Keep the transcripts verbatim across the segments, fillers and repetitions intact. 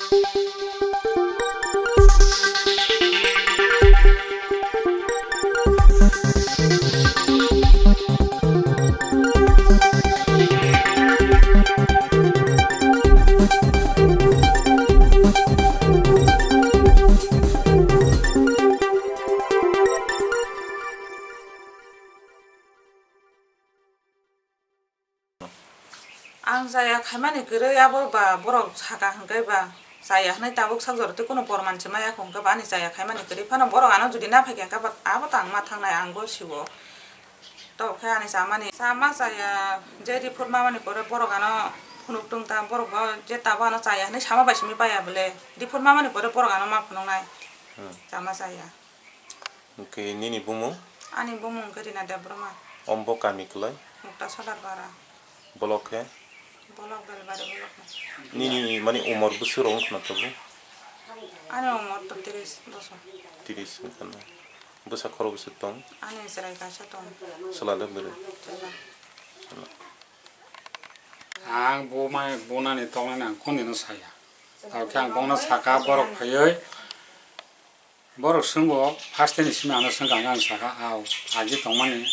Ang chaya khaimani kwrwi, abo ba borok saka hwnkhe ba chaya hwnwi tabuk sak jora tei kunu porman se maya hwnkhe ba ani chaya khaimani kwrwi phano borok ano jodi na phaikha hwnkhe ba abo ta ang ma thangnai, ang go siwo. Tok khe ani chamani chama chaya je report mamani pore borok ano phunuk tong ta, borok bo je tabuk ano chaya hwnwi sama bai simi paiya bole report mamani pore borok ano ma phunuknai. Hmm. Chama chaya. Hwnkhe nini bumung? Ani bumung wngkha Rina Debbarma. Ombo kami kwlai? Mukta Sodar Para. Bolok khe? Bolok Belbari bolok khe. Nini mani umor bwswk rok wngkha na tabuk? Ani umor to tris bosor. Tris wngkha na. Bwsa khorok bwswk tong? Ani chwrai kaisa tong. Chwla le bwrwi? Chwla. Ang bo mai bonani toknani ang kondino saya. Tao khe ang bono saka borok phaiwi. Borok swngbo first ni simi ano swngkha, ang saka, "Ao, agi tongmani,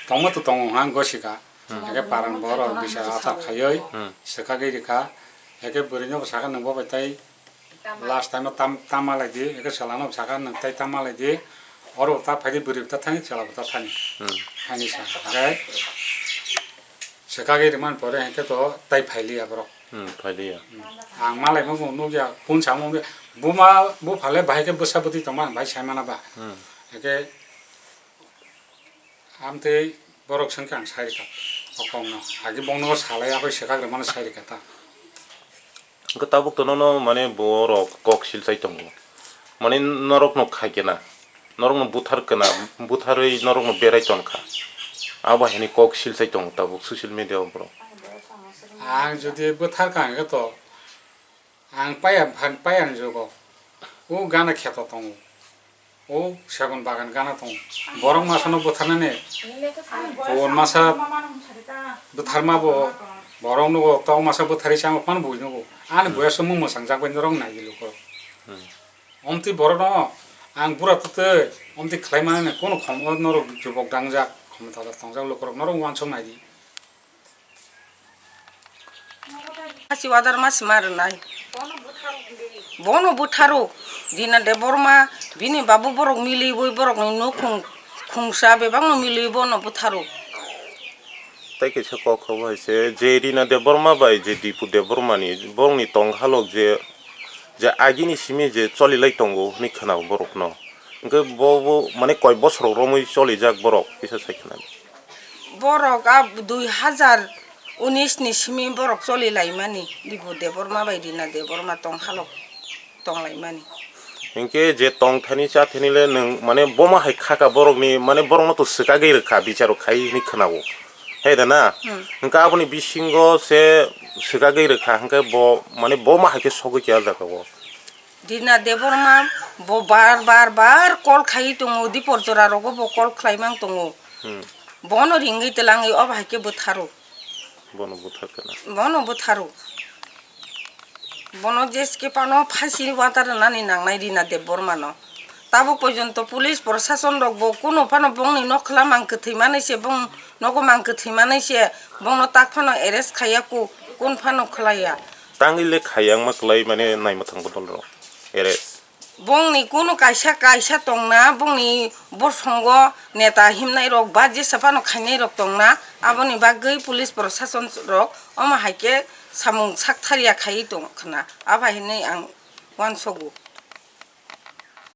tongma to tongo," hwnka ang gosika. Hmm. Eke parang borok bisa athar khaiwi Hmm. swkagwi rikha. Eke bwrwino bo saka, "Nwng bo bai tai last time o tam, tam malai di." Eke chwlano bo saka, "Nwng tai tam malai di." Oro bo ta phaidi, bwrwi bo ta thani, chwla bo ta thani. Hmm. Ani sa. Eke swkagwi rwmani pore hwnkhe to tai phailiya borok. Hmm, phailiya. Ang malai mo nukya, phone samo nukya. Buma, buphale bahai khe bwsa bwtwi tongma, ang bahai saimana ba. Hmm. Eke amtwi borok swngkha ang sai rikha. O kokno. Agi bongno salai abai swkak rwmano sai rikha ta. Hwnkhe tabuk to nono mane borok kok silchai tongo. Mane norokno khaikhe na. Norokno buthar kana, butharwi norokno berai tonkha. Abo haini kok silchai tongo tabuk social media o borok. Ang jodi buthar ka hwnkhe to, ang paya phan paya ni jugo. O gana kheto tongo. O segon bagan gana tongo. Borok masa no butharnani. Bon masa butharma bo. Borok nugo tok masa buthari chama phan bui nugo. Ani boyas mung mwsang jak bai norok nai di luko. Hmm. Omtwi borokno ang bura twtwi omtwi khlai mani, kono khom o norok jubok dangjak, khomota tongjak lukurok norok uansuk nai di. Asi wadar masi ma rwnai. Bono butharo. Rina Debbarma, bini babu borok miliwi borokni nukhung khungsa bebakno miliwi bono butharo. Tei kaisa kok kha bo hai se, je Rina Debbarma bai je Dipu Debbarmani borokni tong halok je, je agini simi je cholilai tongo hwnwi khwnao borokno. Hwnkhe bo, bo mane koi bosorok romwi cholijak borok kisa sai khwnadi. Borok a dui hazar unis ni simi borok cholilaimani, Dipu Debbarma bai Rina Debbarma tong halok tonglaimani. Hinkhe je tong thani cha thani le nwng mane boma hai khaka borokni mane borokno to swkagwi rwkha bicharo khai hwnwi khwnao. Hai da na? Hmm. Hinkhe aboni bisingo se swkagwi rwkha hinkhe bo mane boma hai khe sogwi khe ah jagao. Rina Debbarma bo bar bar bar call khai tongo, Dipor jora rogo bo call khlai mang tongo. Hmm. Bono ringwi twlangwi obo hai khe bwtharo. Bono bwthar kana. Bono bwtharo. Bono jeske phano phasi watar nani nangnai Rina Debbarmano. Tabuk porjonto police prosason rok bo kuno phano bongni nok khwla mang kwthwi manwi se, bong nogo mang kwthwi manwi se, bongno tak phano arrest khaiya ku, kun phano khwlaiya. Tangwi le khaiya wngma kwlai mane naima thang bodol rok arrest. Bongni kunu kaisa, kaisa tongna, bongni bosongo neta himnai rok ba jesa phano khainai rok tongna, aboni bagwi police prosason rok omo hai khe samung sak thariya khaiwi tong khna, abo hai hinwi ang uansogo.